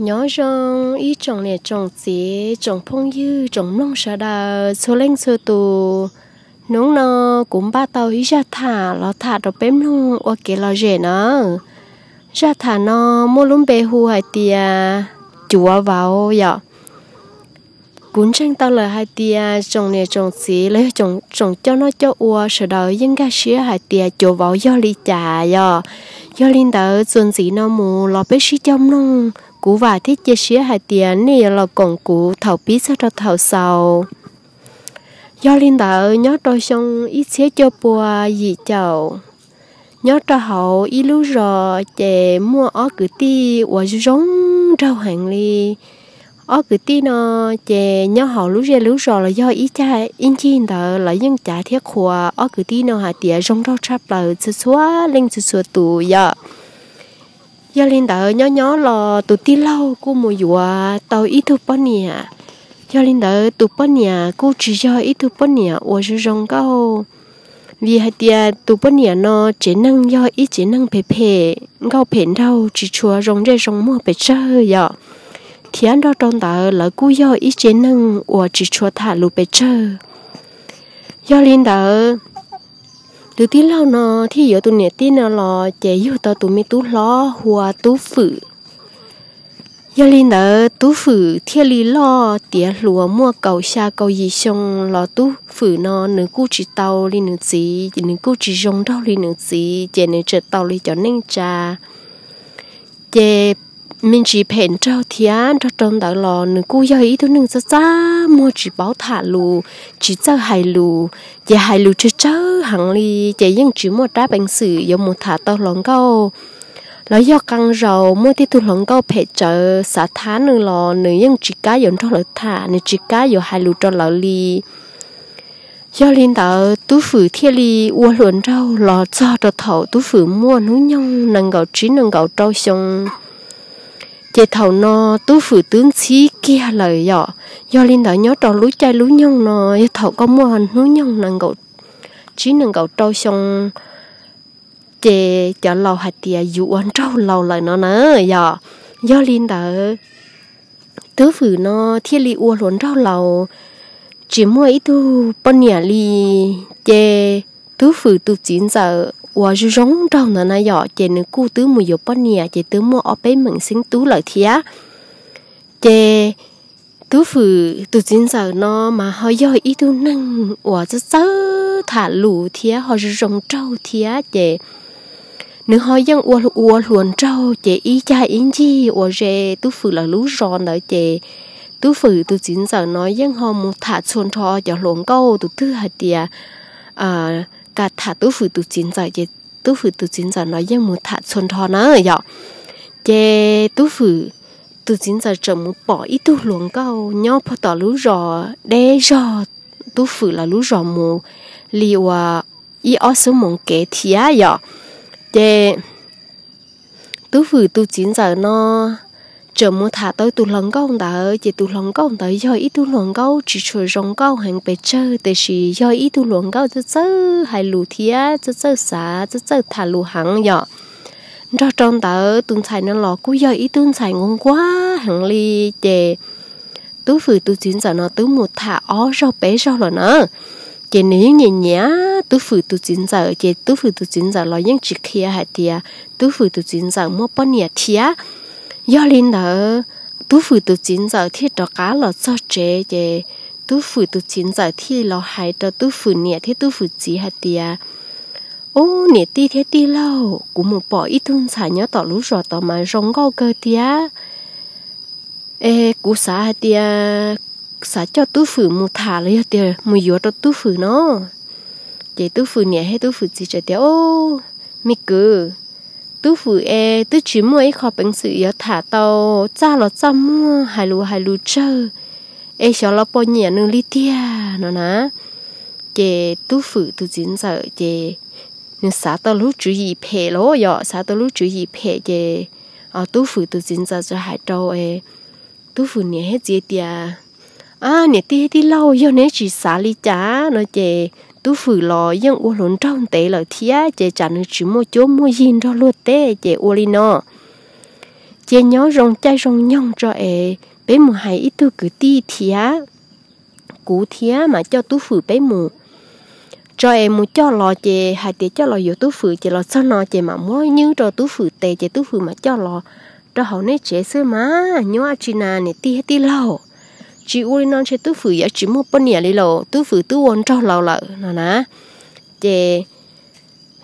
Nyob zoo ib tsoom niam tsoom txiv, tsoom phooj ywg, tsoom mloog sawv daws txhua leej txhua tus. Hnub no kuv npaj tau ib zaj tham los tham rau peb mloog ua kev lom zem na. Zaj tham no muaj lub npe hu hais tias cuav vauv yom. Kuv ntseeg tau lawm hais tias tsoom niam tsoom txiv los yog tsoom coj noj coj ua sawv daws yeej nkag siab hais tias cuav vauv yog li cas yom. Yog li ntawd txuas ntxiv no mus los peb sib cog mloog, kuv vam thiab cia siab hais tias nej yuav los koom kuv thaum pib txog rau thaum xaus. Yog li ntawd nyob rau xyoo ib txhiab cuaj pua yim caum, nyob rau hauv ib lub zos ces muaj ob kwv tij uas zoo zoo nraug heev li. Ob kwv tij no ces nyob hauv lub zej lub zos los yog ib cag ib ncig ntawd los yeej cav thiab qhuas ob kwv tij no hais tias zoo nraug tshaj plaws txhua txhua leej txhua txhua tus yom. Yog li ntawd nyob nyob los tus tij laug kuj mus yuav tau ib tug poj niam. Yog li ntawd tus poj niam kuj tsis yog ib tug poj niam uas zoo zoo nkauj, vim hais tias tus poj niam no tsev neeg yog ib tsev neeg phem phem nkauj phem nraug, tsis tshua zoo ntsej zoo muag pes tsawg yom. Thiab nrog rau ntawd lawv kuj yog ib tsev neeg uas tsis tshua tham lus pes tsawg. Yog li ntawd tus tij laug no thiaj yuav tus niam tij no los ces yug tau tus me tub hlob hu ua Tub Fwm. Yog li ntawd Tub Fwm thiaj li loj tiav hluas muaj kaum xya kaum yim xyoo los Tub Fwm no nws kuj tsis tau li nws txiv, nws kuj tsis zoo nraug li nws txiv, ces nws tseem tau li cov neej tsa. Ces me ntsis phem nraug thiab nrog rau ntawd los nws kuj yog ib tug neeg txaj txaj muag tsis paub tham lus, tsis txawj hais lus, ces hais lus tsawg tsawg heev li, ces yeej tsis muaj rab peev xwm yuav mus tham tau hluas nkauj. Los yog qee zaus muaj tej tug hluas nkauj phem tsawv xav thab nws los nws yeej tsis kam yuav nrog lawv tham, nws tsis kam yuav hais lus rau lawv li. Yog li ntawd Tub Fwm thiaj li ua hluas nraug los txog rau thaum Tub Fwm muaj hnub nyoog nees nkaum tsib nees nkaum rau xyoo. Ces thaum no Tub Fwm twb ntxhib kiag lawm yom. Yog li ntawd nyob rau lub caij lub nyoog no yog thaum koj muaj hnub nyoog nees nkaum tsib nees nkaum rau xyoo, ces cov laus hais tias yus ua nraug laus lawm no na yom. Yog li ntawd Tub Fwm no thiaj li ua hluas nraug laus, tsis muaj ib tug poj niam li. Ces Tub Fwm tus txiv ntxawm uas zoo zoo nraug ntawd na yom, ces nws kuj twb mus yuav poj niam ces twb muaj ob peb meem xeeb tub lawm thiab. Ces Tub Fwm tus txiv ntxawm no mas ho yog ib tug neeg uas txawj txawj tham lus thiab ho zoo zoo nraug thiab ces nws ho yeej ua ua hluas nraug ces ib cag ib ncig uas ze Tub Fwm lawv lub zos ntawd ces Tub Fwm tus txiv ntxawm no yeej ho mus tham txhua nrho cov hluas nkauj tus twg hais tias kam tham Tub Fwm tus txiv ntxawm ces Tub Fwm tus txiv ntxawm no yeej mus tham txhua nrho na yom. Ces Tub Fwm tus txiv ntxawm tseem mus pom ib tug hluas nkauj nyob puag tom lub zos deb zog Tub Fwm lawv lub zos mus li uas ib ob xuab moos kev thiab yom. Ces Tub Fwm tus txiv ntxawm no tseem mus tham tau tus hluas nkauj ntawd ces tus hluas nkauj ntawd yog ib tug hluas nkauj tsis tshua zoo nkauj heev pes tsawg tiam sis yog ib tug hluas nkauj txawj txawj hais lus thiab txawj txawj xav txawj txawj tham lus heev yom. Nrog rau ntawd tus ntxhais no los kuj yog ib tug ntxhais nquag nquag heev li. Ces Tub Fwm tus txiv ntxawm no twb mus tham ob zaug peb zaug lawm na. Ces nws yeej nyiam nyiam Tub Fwm tus txiv ntxawm ces Tub Fwm tus txiv ntxawm los yeej tsis qhia hais tias Tub Fwm tus txiv ntxawm muaj poj niam thiab. Yog li ntawd Tub Fwm tus txiv ntxawm thiaj rov qab los txog tsev ces Tub Fwm tus txiv ntxawm thiaj los hais rau Tub Fwm niam thiab Tub Fwm txiv hais tias, Ub, niam tij thiab tij laug, kuv mus pom ib tug ntxhais nyob tom lub zos tod mas zoo nkauj kawg tiag. Es kuv xav hais tias xav coj Tub Fwm mus tham los yog tias mus yuav rau Tub Fwm no. Ces Tub Fwm niam thiab Tub Fwm txiv txawm tias, Ub, me kwv, Tub Fwm es twb tsis muaj ib qho peev xwm yuav tham tau txaj los txaj muag hais lus hais lus tsawg, es xyov los puas nyiam nws li tiag no na. Ces Tub Fwm tus txiv ntxawm ces nws xav tau lub tswv yim phem los yom, xav tau lub tswv yim phem ces Tub Fwm tus txiv ntxawm txawm hais rau Tub Fwm niam thiab txiv tias, Ab, niam tij thiab tij laug, yog neb tsis xav li cas no ces Tub Fwm los yeej ua hluas nraug ntev lawm thiab ces tsam nws tsis muaj cuab muaj yig nrog luag teb ces ua li no. Cia nyob zoo caij zoo nyoog tso es peb mus hais ib tug kwv tij thiab, kuv thiab mas coj Tub Fwm peb mus. Tso es mus coj los ces hais tias coj los yuav Tub Fwm ces los txog no ces mam muab nyuj rau Tub Fwm tes ces Tub Fwm mam coj los rau hauv nej tsev xwb mas, nyob tsis na niam tij thiab tij laug. Tsis ua li no ntshe Tub Fwm yuav tsis muaj poj niam li lauj, Tub Fwm twb ua nraug laus lawm no na. Ces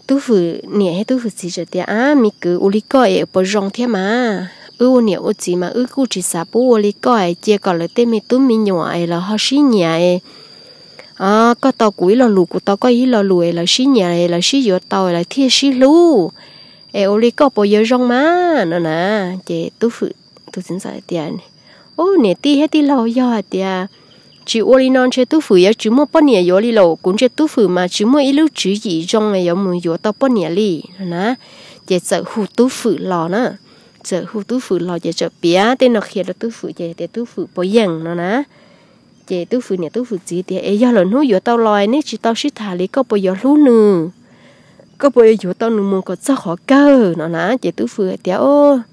Tub Fwm niam thiab Tub Fwm txiv tias, Ab, me kwv, ua li koj es puas zoo thiab mas? Wb ua niam ua txiv mas wb kuj tsis xav pub ua li koj es cia kom lawv tej me tub me nyuam es lawv ho sib nyiam es koj tau kuv ib lo lus, kuv tau koj ib lo lus es lawv sib nyiam es lawv sib yuav tau lawv thiaj sib hlub. Es ua li koj puas yuav zoo mas no na? Ces Tub Fwm tus txiv ntxawm tias, Ub, niam tij thiab tij laug, yog hais tias tsis ua li no ntshe Tub Fwm yuav tsis muaj poj niam yuav li lauj, kuv ntsia Tub Fwm mas tsis muaj ib lub tswv yim zoo yuav mus yuav tau poj niam li no na. Ces txawm hu Tub Fwm los na, txawm hu Tub Fwm los ces txawm piav tej no qhia rau Tub Fwm ces tias Tub Fwm puas yeem no na. Ces Tub Fwm niam Tub Fwm txiv tias, Es yog lwm hnub yuav tau los nej tsis tau sib tham li, koj puas yuav hlub nws? Koj puas yuav yuav tau nws mus kom txog qhov kawg no na? Ces Tub Fwm hais tias,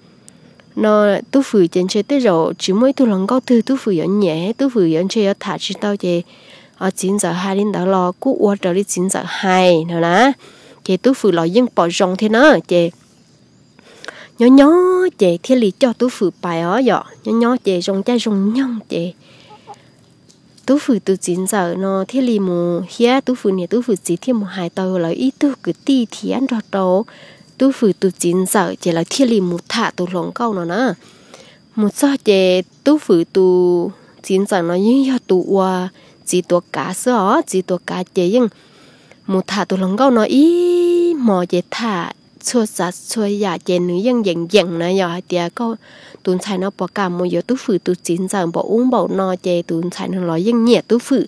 No, Tub Fwm ces ntshe tej zaum tsis muaj ib tug hluas nkauj twg Tub Fwm yuav nyiam, Tub Fwm yuav ntshe yuav tham tsis tau ces txiv ntxawm hais li ntawd los kuj ua raws li txiv ntxawm hais no na. Ces Tub Fwm los yeej pom zoo thiab na. Ces nyob nyob ces thiaj li coj Tub Fwm pais os yom. Nyob nyob ces zoo caij zoo nyoog ces Tub Fwm tus txiv ntxawm no thiaj li mus thiab Tub Fwm niam Tub Fwm txiv thiaj mus hais tau lawv ib tug kwv tij thiab nrog rau Tub Fwm tus txiv ntxawm ces lawv thiaj li mus tham tus hluas nkauj no na. Mus txog ces Tub Fwm tus txiv ntxawm no yeej yog tus ua txiv tuav kav xwb os. Txiv tuav kav ces yeej mus tham tus hluas nkauj no ib hmos ces tham txhua tsav txhua yam ces nws yeej yeem yeem na, yog hais tias koj, tus ntxhais no puas kam mus yuav Tub Fwm tus txiv ntxawm npaum ub npaum no ces tus ntxhais no los yeej nyiam Tub Fwm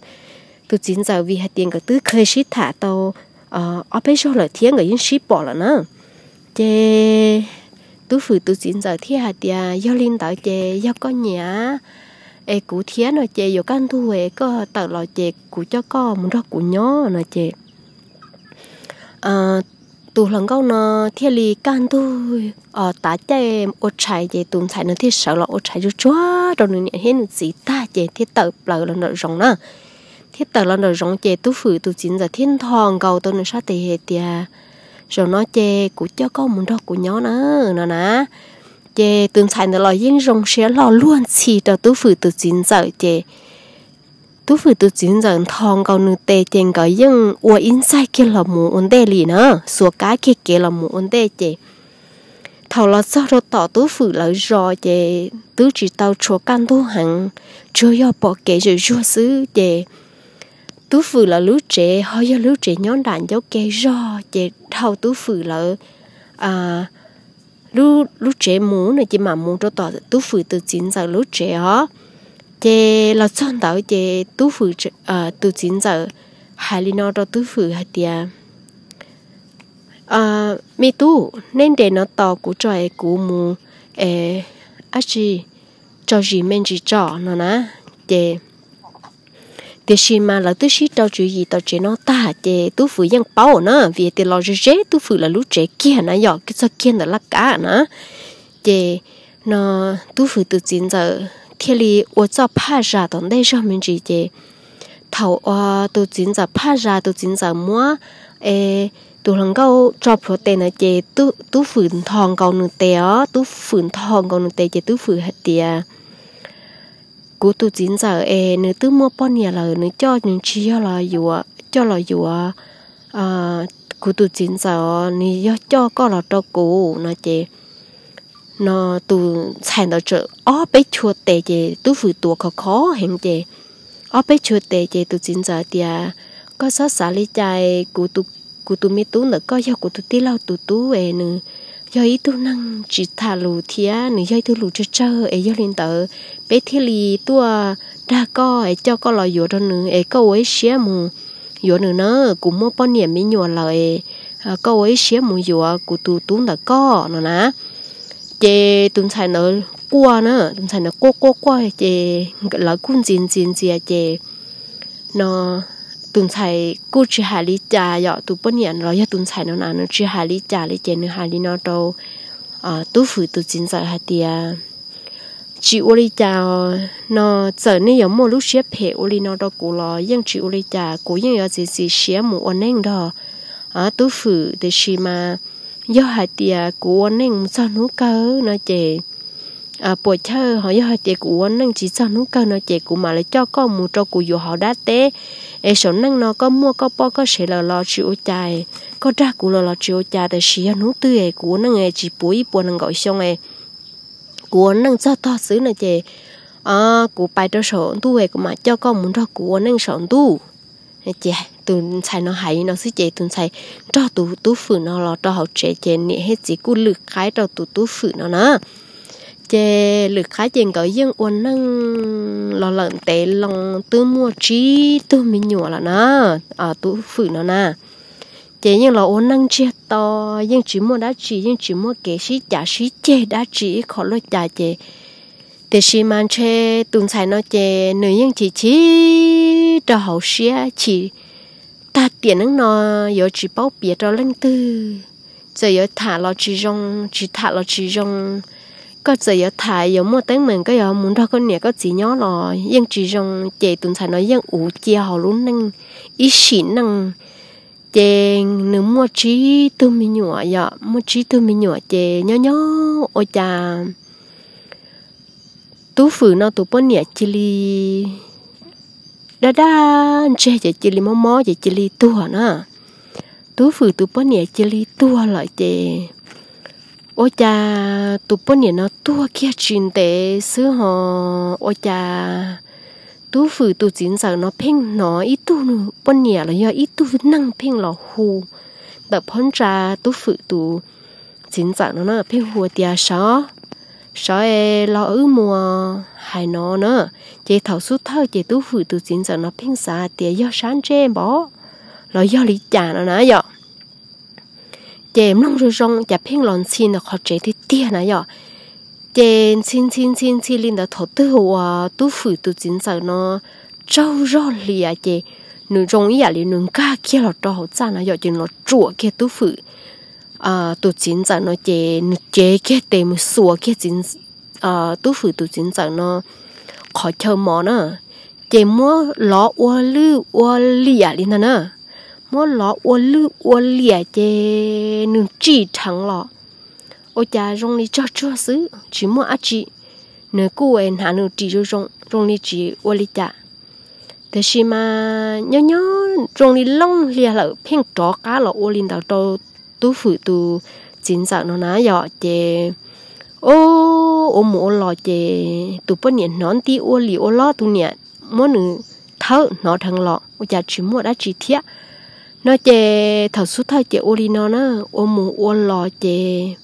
tus txiv ntxawm vim hais tias nkawd twb kheev sib tham tau ob peb zaug lawm thiab nkawd yeej sib pom lawm na. Ces Tub Fwm tus txiv ntxawm thiaj hais tias, Yog li ntawd ces yog koj nyiam es kuv thiab no ces yuav kaj ntug es koj tawm los ces kuv coj koj mus nrog kuv nyob no ces tus hluas nkauj no thiaj li kaj ntug tav caij ua tshais ces tus ntxhais no thiaj sawv los ua tshais tsuag tsuag rau nws niam thiab nws txiv tag ces thiaj tawm plaws los nraum zoov na. Thiaj tawm los nraum zoov ces Tub Fwm tus txiv ntxawm thiaj ntho nkaus tau nws sab tes hais tias, Zaum no ces kuv coj koj mus nrog kuv nyob na no na. Ces tus ntxhais ntawd los yeej zoo siab loj luag ntxhi rau Tub Fwm tus txiv ntxawm ces Tub Fwm tus txiv ntxawm ntho nkaus nws tes ces nkawd yeej ua ib ntxaig kiag los mus ua ntej li na, xuas kab kiag kev los mus ua ntej ces thaum los txog rau tom Tub Fwm lawv zos ces twb tsis tau tshua kaj ntug heev, tsuas yog pom kev zuj zus xwb ces Tub Fwm lawv lub tsev ho yog lub tsev nyob nram ncauj ke zog ces dhau Tub Fwm lawv lub tsev mus no ces mam mus rau tom Tub Fwm tus txiv ntxawm lub tsev os. Ces los txog ntawd ces Tub Fwm, tus txiv ntxawm hais li no rau Tub Fwm hais tias, Me tub, neb nres no tos kuv tso es kuv mus es ab tsi tso zis me ntsis tso no na. Ces tiam sis mas lawv twb sib rau tswv yim tom tsev no tag ces Tub Fwm yeej paub na, vim tias los ze ze Tub Fwm lawv lub tsev kiag na, yog txog kiag ntawm laj kab na. Ces no Tub Fwm tus txiv ntxawm thiaj li ua txoj phaj zam tom ntej zog me ntsis ces thaum uas tus txiv ntxawm phaj zam, tus txiv ntxawm muab es tus hluas nkauj tso plhuav tes ntawd ces Tub Fwm ntho nkaus nws tes os. Tub Fwm ntho nkaus nws tes ces Tub Fwm hais tias, Kuv tus txiv ntxawm es nws twb muaj poj niam lawm, nws coj nws tsis yog los yuav, coj los yuav kuv tus txiv ntxawm, nws yog coj koj los rau kuv no ces no tus ntxhais ntawd txawm ob peb chua tes ces Tub Fwm tuav khov kho heev ces ob peb chua tes ces tus txiv ntxawm tias, Koj txhob xav li cas, kuv tus me tub ntawm koj yog kuv tus tij laug tus tub es nws yog ib tug neeg tsis tham lus thiab nws yog ib tug lus tsawg tsawg es yog li ntawd peb thiaj li tuaj dag koj es coj koj los yuav rau nws es koj ua ib siab mus yuav nws na. Kuv muaj poj niam me nyuam lawm es koj ua ib siab mus yuav kuv tus tub ntawm koj no na. Ces tus ntxhais ntawd quaj na, tus ntxhais ntawd quaj quaj quaj ces lawv kuj ntxias ntxias ntxias ces no tus ntxhais kuj tsis hais li cas, yog tus poj niam los yog tus ntxhais no na nws tsis hais li cas li ces nws hais li no rau Tub Fwm tus txiv ntxawm hais tias, tsis ua li cas no, txawm nej yuav muaj lub siab phem ua li no rau kuv los yeej tsis ua li cas, kuv yeej yuav txiav txim siab mus ua neej nrog Tub Fwm, tiam sis mas yog hais tias kuv ua neej mus txog hnub kawg no ces puas chawj, ho yog hais tias kuv ua neej tsis txog hnub kawg no ces kuv mam li coj koj mus rau kuv yuav hauv dab teb, es saum neej no koj muaj koj poj koj sev lawm los tsis ua cas, koj dag kuv lawm los tsis ua cas, tiam sis yog hnub twg kuv ua neej tsis puv ib puas nees nkaum xyoo, kuv ua neej txog tog xwb no ces kuv pais rau saum ntuj kuv mam coj koj mus nrog kuv ua neej saum ntuj. Ces tus ntxhais no hais li no xwb ces tus ntxhais nrog tus Tub Fwm no los rau hauv tsev ces niam thiab txiv kuj lwm qaib rau tus Tub Fwm no na. Ces lwm qaib ces nkawd yeej ua neej los lawm ntev loo, twb muaj tsib tug me nyuam lawm na, Tub Fwm no na. Ces yeej los ua neej ntsiag to, yeej tsis muaj dab tsi, yeej tsis muaj kev sib cav sib ceg dab tsi ib qho luaj cas ces, tiam sis mas ntshe tus ntxhais no ces nws yeej chim chim rau hauv siab, chim tag tiam neej no yuav tsis paub piav rau leej twg. Txawm yuav tham los tsis zoo, tsis tham los tsis zoo. Koj txawm yuav tham yuav muaj teeb meem koj yuav mus nrog koj niam koj txiv nyob los yeej tsis zoo, ces tus ntxhais no yeej uv cia hauv lub neej ib sim neej. Ces nws muaj tsib tug me nyuam, yog muaj tsib tug me nyuam ces nyob nyob ua cas Tub Fwm no tus poj niam cia li daj daj ntseg ces cia li mob mob ces cia li tuag na. Tub Fwm tus poj niam cia li tuag lawm ces ua cas tus poj niam no tuag kiag tsis ntev xwb ho ua cas Tub Fwm tus txiv ntxawm no pheej hnov ib tug poj niam los yog ib tug neeg pheej los hu ntawm phab ntsa Tub Fwm tus txiv ntxawm no na, pheej hu tias, Sawv, sawv los wb mus hais no na. Ces thaum xub thawj ces Tub Fwm tus txiv ntxawm no pheej xav tias yog sab ntsej npov los yog li cas no na yom. Ces mloog zoo zoo cas pheej los ntxhi ntawm qhov tsev tiag tiag na yom. Ces ntxhi ntxhi ntxhi ntxhi li ntawd, thaum twg uas Tub Fwm tus txiv ntxawm no tsaug zog hlias ces nws zoo ib yam li nws nkag kiag los rau hauv txaj no yom, ces nws los tsuam kiag Tub Fwm tus txiv ntxawm no ces nws cev kiag tes mus xuas kiag Tub Fwm tus txiv ntxawm no qhov chaw mos na, ces muab lov ua lwj ua liam li ntag na. Muab lov ua lwj ua liam ces nws rim dheev los ua cas zoo li tsog tsuag xwb tsis muaj dab tsi. Nws kuj hnav nws ris zoo zoo, zoo li tsis ua li cas. Tiam sis mas nyob nyob zoo li looj hlias lawm pheej rov qab los ua li ntawd rau Tub Fwm tus txiv ntxawm no na yom. Ces ua mus ua los ces tus poj niam hnov nti ua li ua lob, tus niam muab nws thawb hnov dheev los ua cas tsis muaj dab tsi thiab no. Ces thaum xub thawj ces ua li no na, ua mus ua los ces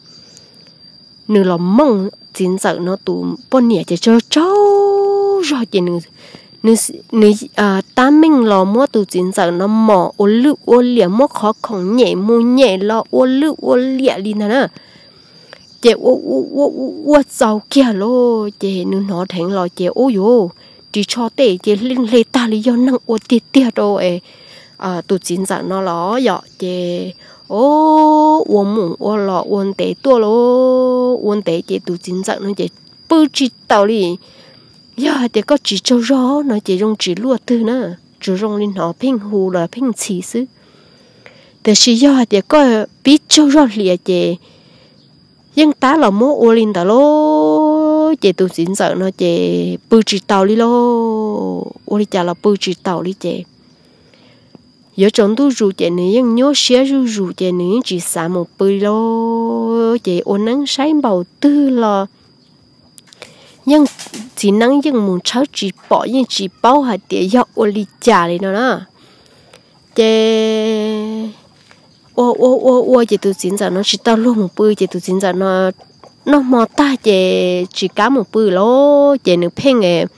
nws los mooj txiv ntxawm no tus poj niam ces tsaug tsaug zog ces nws tab meeg los muab tus txiv ntxawm no mos ua lwj ua liam, muab qhov khoom nyem mus nyem los ua lwj ua liam li ntag na. Ces ua ua ua ua txaus kiag lawm ces nws hnov dheev los ces ua yuav ris tsho tej ces hle tag li yog neeg ua tiag tiag rau tus txiv ntxawm no los yom. Ces ua mus ua los ua ntev tuaj lawm, ua ntev ces tus txiv ntxawm no ces pw tsis taus li. Yog hais tias koj tsis tsaug zog no ces zoo tsis luaj twg na, tsuas zoo li hnov pheej hu los pheej ntxhi xwb. Tiam sis yog hais tias koj pib tsaug zog hlias ces yeej tab los muab ua li ntawd lawm ces tus txiv ntxawm no ces pw tsis taus li lauj. Ua li cas los pw tsis taus li ces yuav tsaus ntuj zus ces nws yeej nyuaj siab zuj zus ces nws yeej tsis xav mus pw li lauj. Ces ua neeb saib npaum twg los yeej txiv neeb yeej mus tshawb tsis pom, yeej tsis paub hais tias yog ua li cas li no na. Ces ua ua ua ua ces tus txiv ntxawm no tsis tau luag mus pw ces tus txiv ntxawm no noj hmo tag ces tsis kam mus pw lawm ces nws pheej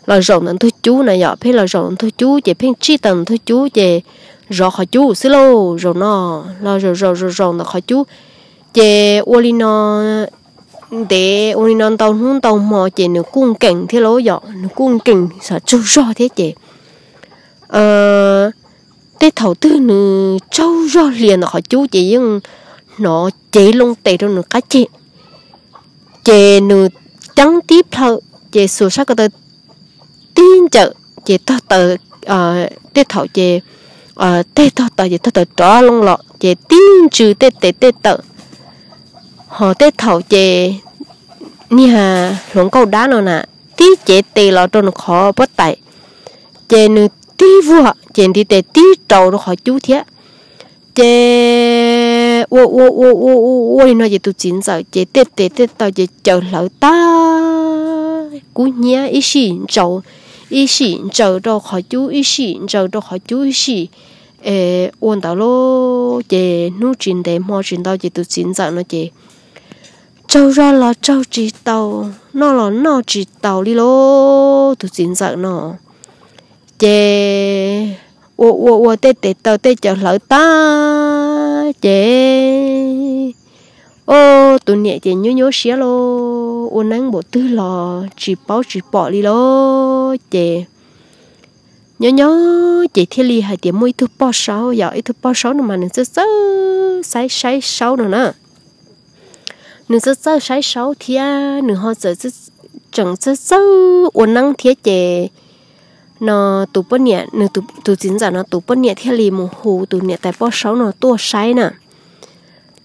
los zaum ntawm ntug cub na yom, pheej los zaum ntug cub ces pheej tsij tau ntug cub ces zov qhov cub xwb lauj. Zaum no los zaum zaum zaum zaum ntawm qhov cub ces ua li no ntev ua li no ntau hnub ntau hmo ces nws kuj nkees thiab lauj yom, nws kuj nkees xav tsaug zog thiab ces tej thaum twg nws tsaug zog hlias ntawm qhov cub ces yeej hnov cev loo tes rau nws qab ceg. Ces nws ceeb tib plhaw, ces xuas sab ko taw tib ncaws ces tog taws, tej thaum ces tej tog taws ces tog taws rov loo los ces tib ntsws tej tes tej taw. Ho tej thaum ces niag hluas nkauj dab no na tib cev tes los rau nws qhov pob tais, ces nws tib vuag ces ntiv tes tib rau rau qhov cub thiab. Ces ua ua ua ua ua ua li no ces tus txiv ntxawm ces tej tes tej taw ces caws hlawv tag kub hnyiab, ib sij ntsaws, ib sij ntsaws rau qhov cub, ib sij ntsaws rau qhov cub, ib sij ua ntawd lauj. Ces hnub tsis ntev hmo tsis ntau ces tus txiv ntxawm no ces tsaug zog los tsaug tsis taus, noj los noj tsis taus li lauj tus txiv ntxawm no. Ces ua ua ua tej tes taw tej caws hlawv tag ces, o, tus niam ces nyuaj nyuaj siab lauj, ua neeb npaum twg los tsis paub tsis pom li lauj. Ces nyob nyob ces thiaj li hais tias muaj ib tug poj saub, yog ib tug poj saub no mas nws txawj txawj saib saib saub no na. Nws txawj txawj saib saub thiab nws ho txawm tseem txawj txawj ua neeb thiab ces no tus poj niam, nws tus txiv ntxawm no tus poj niam thiaj li mus hu tus niam tais poj saub no tuaj saib na.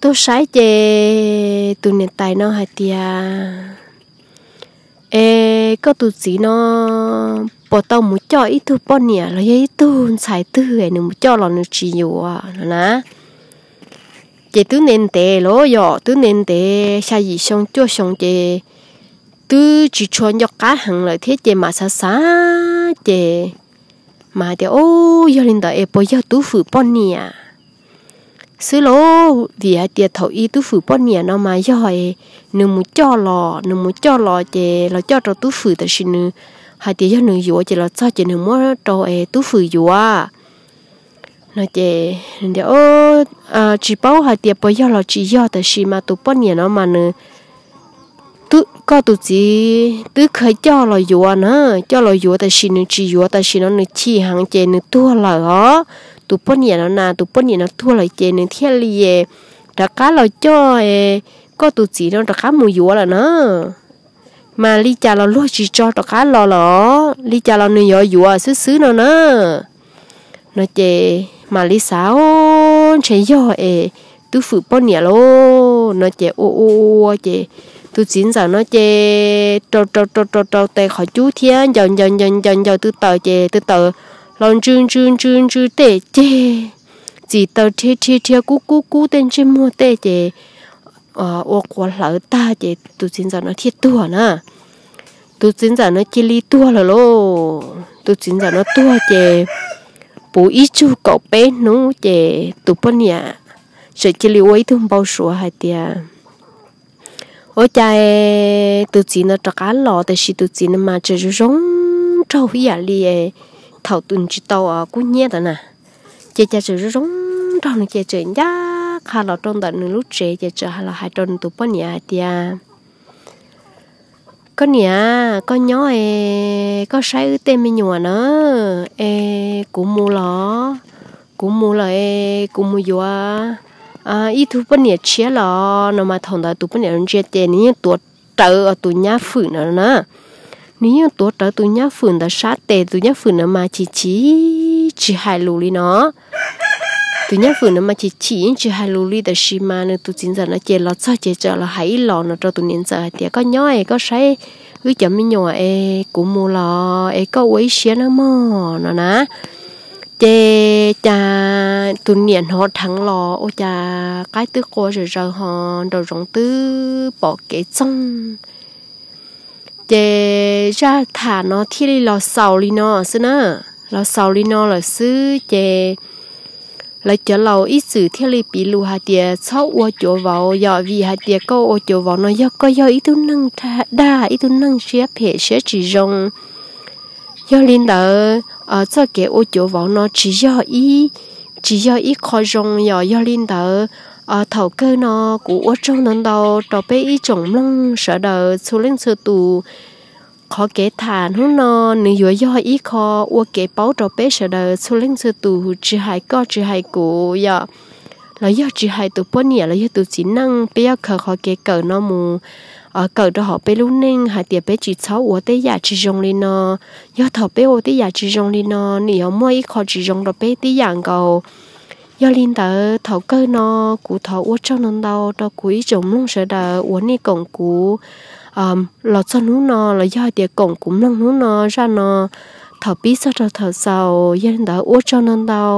Tuaj saib ces tus niam tais no hais tias, Es koj tus txiv no puas tau mus coj ib tug poj niam los yog ib tug ntxhais twg es nws mus coj los nws tsis yuav no na? Ces twb ntev ntev los yog twb ntev ntev xya yim xyoo cuaj xyoo ces twb tsis tshua nco qab heev lawm thiab ces mam xav xav ces mas hais tias, O, yog li ntawd es puas yog Tub Fwm poj niam xwb lauj? Vim hais tias thaum ub Tub Fwm poj niam no mas yog nws mus coj los, nws mus coj los ces los coj rau Tub Fwm, tab sis nws hais tias yog nws yuav ces los txog ces nws muab rau es Tub Fwm yuav no ces, tsis paub hais tias puas yog los tsis yog, tab sis mas tus poj niam no mas nws, koj tus txiv twb khaws coj los yuav na, coj los yuav tab sis nws tsis yuav, tam sim no nws chim heev ces nws tuag lawm os. Tus poj niam no na, tus poj niam no tuag lawm ces nws thiaj li rov qab los coj koj tus txiv no rov qab mus yuav lawm na. Mas li cas los luag tsis tso rov qab los lawm, li cas los nws yuav yuav xwb xwb no na. No ces mam li xav, Ntshe yog es Tub Fwm poj niam lauj no ces ua ua ua ces tus txiv ntxawm no ces rau rau rau rau rau tes qhov cub thiab ncaws ncaws ncaws ncaws ncaws tw taws ces tw taws los ntsw ntsw ntsw ntsw tej ceg, txim taws rhia rhia rhia kub kub kub tej ntsej muag tej ces ua quav hlawv tag ces tus txiv ntxawm no thiaj tuag na. Tus txiv ntxawm no cia li tuag lawm lauj. Tus txiv ntxawm no tuag ces puv ib tsug kaum peb hnub ces tus poj niam tseem cia li ua ib tug npau suav hais tias, Ua cas tus txiv ntawd rov qab los, tab sis tus txiv no mas tseem zoo zoo nraug ib yam li thaum tus tsis tau kub hnyiab ntawd na. Ces cas tseem zoo zoo nraug no ces tseem ncaj qha los rau ntawm nws lub tsev ces tseem los hais rau nws tus poj niam hais tias, Koj niam, koj nyob es koj saib wb tej me nyuam na, es kuv mus los, kuv mus lawm es kuv mus yuav ib tug poj niam tshiab los no mas. Thaum ntawd tus poj niam ntsia ces nws yeej tuav rawv tus nyab fwm ntawd na. Nws yeej tuav rawv tus nyab fwm ntawd sab tes, tus nyab fwm ntawd mas chim chim tsis hais lus li no. Tus nyab fwm ntawd mas chim chim yeej tsis hais lus li, tab sis mas nws tus txiv ntxawm no ces los txog ces txawm los hais ib los no rau tus niam ntxawm hais tias, Koj nyob es koj saib wb cov me nyuam es kuv mus los es koj ua ib siab nawb mog no na. Ces cas tus niam hnov dheev los ua cas qaib twb qua zom zaws ho nraum zoov twb pom kev txoog. Ces zaj tham no thiaj li los xaus li no xwb na, los xaus li no lawm xwb ces lawv cov laus ib txwm thiaj li piv lus hais tias txhob ua cuav vauv, yog vim hais tias koj ua cuav vauv no yog koj yog ib tug neeg dag, ib tug neeg siab phem siab tsis zoo. Yog li ntawd, txoj kev ua cuav vauv no tsis yog ib, tsis yog ib qho zoo yom. Yog li ntawd, thaum kawg no kuv ua tsaug ntau ntau rau peb ib tsoom mloog sawv daws txhua leej txhua tus. Qhov kev tham hnub no nws yuav yog ib qho ua kev paub rau peb sawv daws txhua leej txhua tus, tsis hais koj tsis hais kuv yom, los yog tsis hais tus poj niam los yog tus txiv neej, peb yuav khaws qhov kev kawm no mus kawm rau hauv peb lub neej hais tias peb tsis txhob ua tej yam tsis zoo li no. Yog thaum peb ua tej yam tsis zoo li no, nws yuav muaj ib qho tsis zoo rau peb tib yam nkaus. Yog li ntawd thaum kawg no kuv thov ua tsaug ntau ntau rau kuv ib tsoom mloog sawv daws uas nej koom kuv los txog hnub no los yog hais tias koom kuv mloog hnub no zaj no thaum pib txog rau thaum xaus. Yog li ntawd ua tsaug ntau ntau.